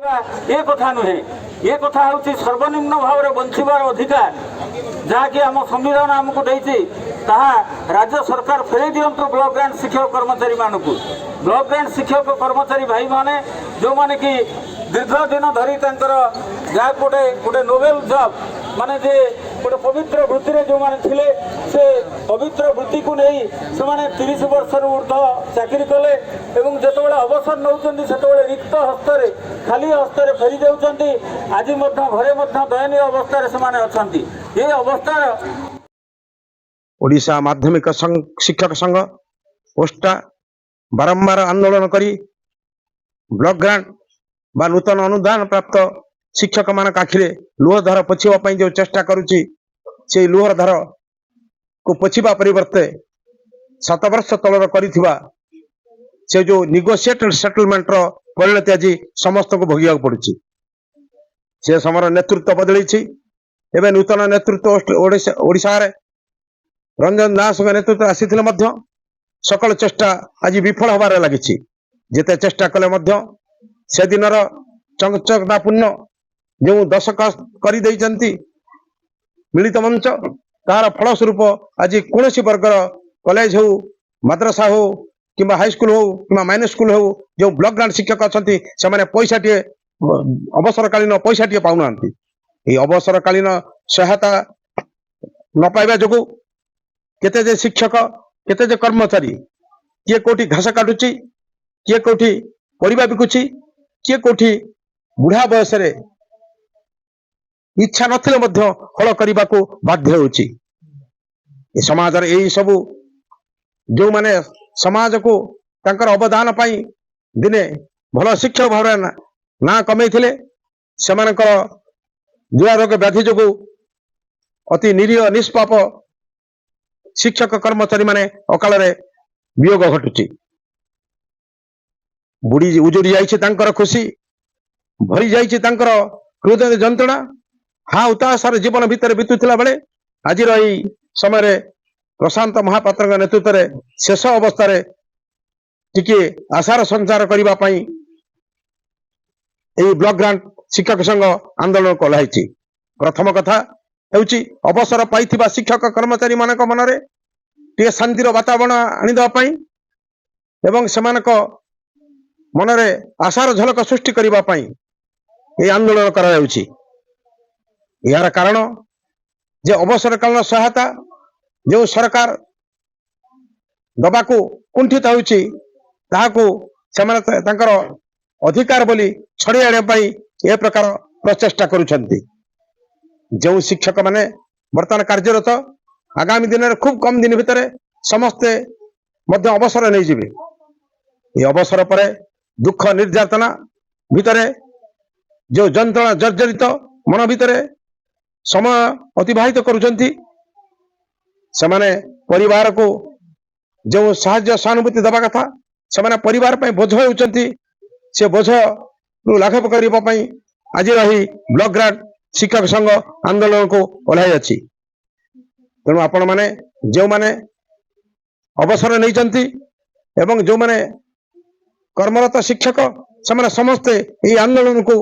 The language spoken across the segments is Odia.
ଏ କଥା ନୁହେଁ। ଏ କଥା ହେଉଛି ସର୍ବନିମ୍ନ ଭାବରେ ବଞ୍ଚିବାର ଅଧିକାର, ଯାହାକି ଆମ ସମ୍ବିଧାନ ଆମକୁ ଦେଇଛି, ତାହା ରାଜ୍ୟ ସରକାର ଫେରାଇ ଦିଅନ୍ତୁ ବ୍ଲକ ଗ୍ରାଣ୍ଟ ଶିକ୍ଷକ କର୍ମଚାରୀମାନଙ୍କୁ। ବ୍ଲକ ଗ୍ରାଣ୍ଟ ଶିକ୍ଷକ କର୍ମଚାରୀ ଭାଇମାନେ, ଯେଉଁମାନେ କି ଦୀର୍ଘ ଦିନ ଧରି ତାଙ୍କର ଯାହା ଗୋଟେ ନୋବେଲ ଜବ୍, ମାନେ ଯେ ଗୋଟେ ପବିତ୍ର ବୃତ୍ତିରେ ଯେଉଁମାନେ ଥିଲେ, ସେ ପବିତ୍ର ବୃତ୍ତିକୁ ନେଇ ସେମାନେ 30 ବର୍ଷରୁ ଉର୍ଦ୍ଧ୍ୱ ଚାକିରି କଲେ ଏବଂ ଯେତେବେଳେ ଅବସର ନେଉଛନ୍ତି, ସେତେବେଳେ ରିକ୍ତ ହସ୍ତରେ, ଖାଲି ହସ୍ତରେ ଫେରି ଯାଉଛନ୍ତି। ଆଜି ମଧ୍ୟ ଘରେ ମଧ୍ୟ ଦୟନୀୟ ଅବସ୍ଥାରେ ସେମାନେ ଅଛନ୍ତି। ଏ ଅବସ୍ଥାର ଓଡ଼ିଶା ମାଧ୍ୟମିକ ଶିକ୍ଷକ ସଂଘ ଓଷ୍ଟା ବାରମ୍ବାର ଆନ୍ଦୋଳନ କରି ବ୍ଲକ ଗ୍ରାଣ୍ଟ ବା ନୂତନ ଅନୁଦାନ ପ୍ରାପ୍ତ ଶିକ୍ଷକମାନଙ୍କ ଆଖିରେ ଲୁହ ଧାର ପୋଛିବା ପାଇଁ ଯେଉଁ ଚେଷ୍ଟା କରୁଛି, ସେଇ ଲୁହର ଧାରକୁ ପୋଛିବା ପରିବର୍ତ୍ତେ 7 ବର୍ଷ ତଳର କରିଥିବା ସେ ଯୋଉ ନିଗୋସିଏଟେଡ ସେଟଲମେଣ୍ଟର ପରିଣତି ଆଜି ସମସ୍ତଙ୍କୁ ଭୋଗିବାକୁ ପଡୁଛି। ସେ ସମୟର ନେତୃତ୍ୱ ବଦଳିଛି। ଏବେ ନୂତନ ନେତୃତ୍ୱ ଓଡ଼ିଶାରେ ରଞ୍ଜନ ଦାସଙ୍କ ନେତୃତ୍ୱ ଆସିଥିଲେ ମଧ୍ୟ ସକଳ ଚେଷ୍ଟା ଆଜି ବିଫଳ ହେବାରେ ଲାଗିଛି। ଯେତେ ଚେଷ୍ଟା କଲେ ମଧ୍ୟ ସେଦିନର ଚଞ୍ଚକତାପୂର୍ଣ୍ଣ ଯେଉଁ ଦସ୍ତଖତ କରିଦେଇଛନ୍ତି ମିଳିତ ମଞ୍ଚ, ତାହାର ଫଳସ୍ୱରୂପ ଆଜି କୌଣସି ବର୍ଗର କଲେଜ ହଉ, ମାଦ୍ରାସା ହଉ କିମ୍ବା ହାଇସ୍କୁଲ ହଉ କିମ୍ବା ମାଇନର ସ୍କୁଲ ହଉ, ଯେଉଁ ବ୍ଲକ ଗ୍ରାଣ୍ଟ ଶିକ୍ଷକ ଅଛନ୍ତି, ସେମାନେ ପଇସାଟିଏ, ଅବସରକାଳୀନ ପଇସାଟିଏ ପାଉନାହାନ୍ତି। ଏହି ଅବସରକାଳୀନ ସହାୟତା ନ ପାଇବା ଯୋଗୁଁ କେତେ ଯେ ଶିକ୍ଷକ, କେତେ ଯେ କର୍ମଚାରୀ, କିଏ କୋଉଠି ଘାସ କାଟୁଛି, କିଏ କୋଉଠି ପରିବା ବିକୁଛି, କିଏ କୋଉଠି ବୁଢା ବୟସରେ ଇଚ୍ଛା ନଥିଲେ ମଧ୍ୟ ହଳ କରିବାକୁ ବାଧ୍ୟ ହେଉଛି। ଏ ସମାଜରେ ଏଇ ସବୁ ଯେଉଁମାନେ ସମାଜକୁ ତାଙ୍କର ଅବଦାନ ପାଇଁ ଦିନେ ଭଲ ଶିକ୍ଷକ ଭାବରେ ନାଁ କମେଇଥିଲେ, ସେମାନଙ୍କର ଦୁରାରୋଗ୍ୟ ବ୍ୟାଧି ଯୋଗୁଁ ଅତି ନିରୀହ ନିଷ୍ପାପ ଶିକ୍ଷକ କର୍ମଚାରୀ ମାନେ ଅକାଳରେ ବିୟୋଗ ଘଟୁଛି। ବୁଡି ଉଜୁଡି ଯାଇଛି ତାଙ୍କର ଖୁସି, ଭରି ଯାଇଛି ତାଙ୍କର ହୃଦୟ ଯନ୍ତ୍ରଣା। ହା ହୁତାଶାର ଜୀବନ ଭିତରେ ବିତୁଥିଲା ବେଳେ ଆଜିର ଏଇ ସମୟରେ ପ୍ରଶାନ୍ତ ମହାପାତ୍ରଙ୍କ ନେତୃତ୍ୱରେ ଶେଷ ଅବସ୍ଥାରେ ଟିକିଏ ଆଶାର ସଞ୍ଚାର କରିବା ପାଇଁ ଏହି ବ୍ଲକ ଗ୍ରାଣ୍ଟ ଶିକ୍ଷକ ସଂଘ ଆନ୍ଦୋଳନ ଓହ୍ଲାଇଛି। ପ୍ରଥମ କଥା ହେଉଛି, ଅବସର ପାଇଥିବା ଶିକ୍ଷକ କର୍ମଚାରୀ ମାନଙ୍କ ମନରେ ଟିକେ ଶାନ୍ତିର ବାତାବରଣ ଆଣିଦେବା ପାଇଁ ଏବଂ ସେମାନଙ୍କ ମନରେ ଆଶାର ଝଲକ ସୃଷ୍ଟି କରିବା ପାଇଁ ଏହି ଆନ୍ଦୋଳନ କରାଯାଉଛି। ଏହାର କାରଣ ଯେ ଅବସରକାଳୀନ ସହାୟତା ଯେଉଁ ସରକାର ଦବାକୁ କୁଣ୍ଠିତ ହେଉଛି, ତାହାକୁ ସେମାନେ ତାଙ୍କର ଅଧିକାର ବୋଲି ଛଡେଇ ଆଣିବା ପାଇଁ ଏ ପ୍ରକାର ପ୍ରଚେଷ୍ଟା କରୁଛନ୍ତି। ଯେଉଁ ଶିକ୍ଷକମାନେ ବର୍ତ୍ତମାନ କାର୍ଯ୍ୟରତ, ଆଗାମୀ ଦିନରେ ଖୁବ କମ ଦିନ ଭିତରେ ସମସ୍ତେ ମଧ୍ୟ ଅବସର ନେଇଯିବେ। ଏହି ଅବସର ପରେ ଦୁଃଖ ନିର୍ଯାତନା ଭିତରେ, ଯେଉଁ ଯନ୍ତ୍ରଣା ଜର୍ଜରିତ ମନ ଭିତରେ ସମୟ ଅତିବାହିତ କରୁଛନ୍ତି, ସେମାନେ ପରିବାରକୁ ଯେଉଁ ସାହାଯ୍ୟ ସହାନୁଭୂତି ଦେବା କଥା, ସେମାନେ ପରିବାର ପାଇଁ ବୋଝ ହେଉଛନ୍ତି। ସେ ବୋଝରୁ ଲାଘବ କରିବା ପାଇଁ ଆଜିର ଏହି ବ୍ଲକ ଗ୍ରାଣ୍ଟ ଶିକ୍ଷକ ସଂଘ ଆନ୍ଦୋଳନକୁ ଓହ୍ଲାଇଅଛି। ତେଣୁ ଆପଣମାନେ ଯେଉଁମାନେ ଅବସର ନେଇଛନ୍ତି ଏବଂ ଯେଉଁମାନେ କର୍ମରତ ଶିକ୍ଷକ, ସେମାନେ ସମସ୍ତେ ଏହି ଆନ୍ଦୋଳନକୁ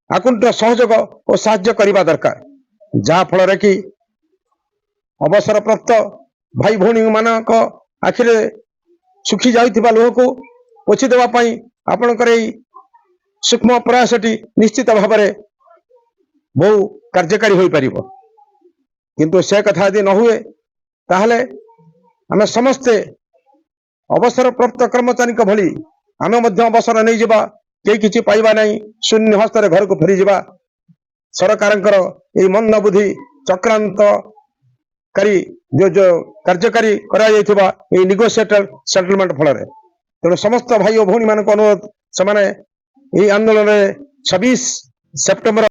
ଆକୁଣ୍ଠ ସହଯୋଗ ଓ ସାହାଯ୍ୟ କରିବା ଦରକାର, ଯାହା ଫଳରେ କି ଅବସରପ୍ରାପ୍ତ ଭାଇ ଭଉଣୀ ମାନଙ୍କ ଆଖିରେ ଶୁଖି ଯାଉଥିବା ଲୁହକୁ ପୋଛି ଦେବା ପାଇଁ ଆପଣଙ୍କର ଏଇ ସୂକ୍ଷ୍ମ ପ୍ରୟାସଟି ନିଶ୍ଚିତ ଭାବରେ ବହୁ କାର୍ଯ୍ୟକାରୀ ହୋଇପାରିବ। କିନ୍ତୁ ସେ କଥା ଯଦି ନ ହୁଏ, ତାହେଲେ ଆମେ ସମସ୍ତେ ଅବସରପ୍ରାପ୍ତ କର୍ମଚାରୀଙ୍କ ଭଳି ଆମେ ମଧ୍ୟ ଅବସର ନେଇଯିବା। କେହି କିଛି ପାଇବା ନାହିଁ, ଶୂନ୍ୟ ହସ୍ତରେ ଘରକୁ ଫେରିଯିବା। ସରକାରଙ୍କର ଏଇ ମନ୍ଦବୁଦ୍ଧି ଚକ୍ରାନ୍ତକାରୀ ଯୋଉ ଯୋଉ କାର୍ଯ୍ୟକାରୀ କରାଯାଇଥିବା ଏଇ ନିଗୋସିଏଟେଡ ସେଟଲମେଣ୍ଟ ଫଳରେ। ତେଣୁ ସମସ୍ତ ଭାଇ ଓ ଭଉଣୀ ମାନଙ୍କୁ ଅନୁରୋଧ, ସେମାନେ ଏହି ଆନ୍ଦୋଳନରେ 26 ସେପ୍ଟେମ୍ବର